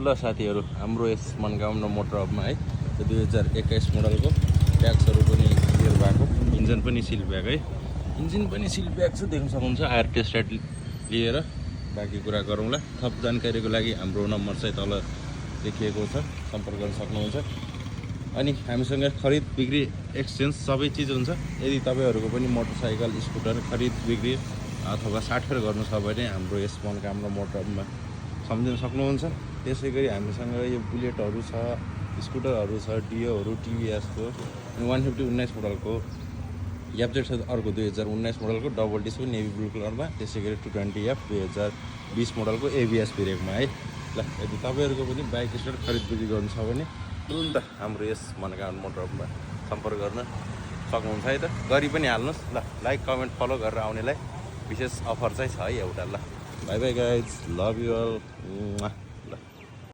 ल साथीहरू हाम्रो यस मनकामना मोटर हबमा है 2021 मोडलको ट्याक्सहरू पनि क्लियर भएको, इन्जिन पनि सिल भएको है। इन्जिन पनि सिल भएको छ, देख्न सक्नुहुन्छ। आएर टेस्ट राइड लिएर बाँकी कुरा गरौँला। थप जानकारीको लागि हाम्रो नम्बर चाहिँ तल देखिएको छ, सम्पर्क गर्न सक्नुहुन्छ। अनि हामीसँग खरिद बिक्री एक्सचेन्ज सबै चिज हुन्छ। यदि तपाईँहरूको पनि मोटरसाइकल स्कुटर खरिद बिक्री अथवा साटफेर गर्नु छ भने हाम्रो यस मनकामना मोटरमा सम्झिन सक्नुहुन्छ। त्यसै गरी हामीसँग यो बुलेटहरू छ, स्कुटरहरू छ, डियोहरू, टिभिएसको 150 19 मोडलको एफजेड छ, अर्को 2019 मोडलको डबल डिस्क नेभी ब्लू कलरमा। त्यसै गरी 220F 2020 मोडलको एबिएस ब्रेकमा है। ल यदि तपाईँहरूको पनि बाइक स्कुटर खरिद बिक्री गर्नु छ भने तुरुन्त हाम्रो यस मनकामना मोटरमा सम्पर्क गर्न सक्नुहुन्छ है। त गरी पनि हाल्नुहोस्। ल लाइक कमेन्ट फलो गरेर आउनेलाई विशेष अफर चाहिँ छ है एउटा। ल bye bye guys, love you all.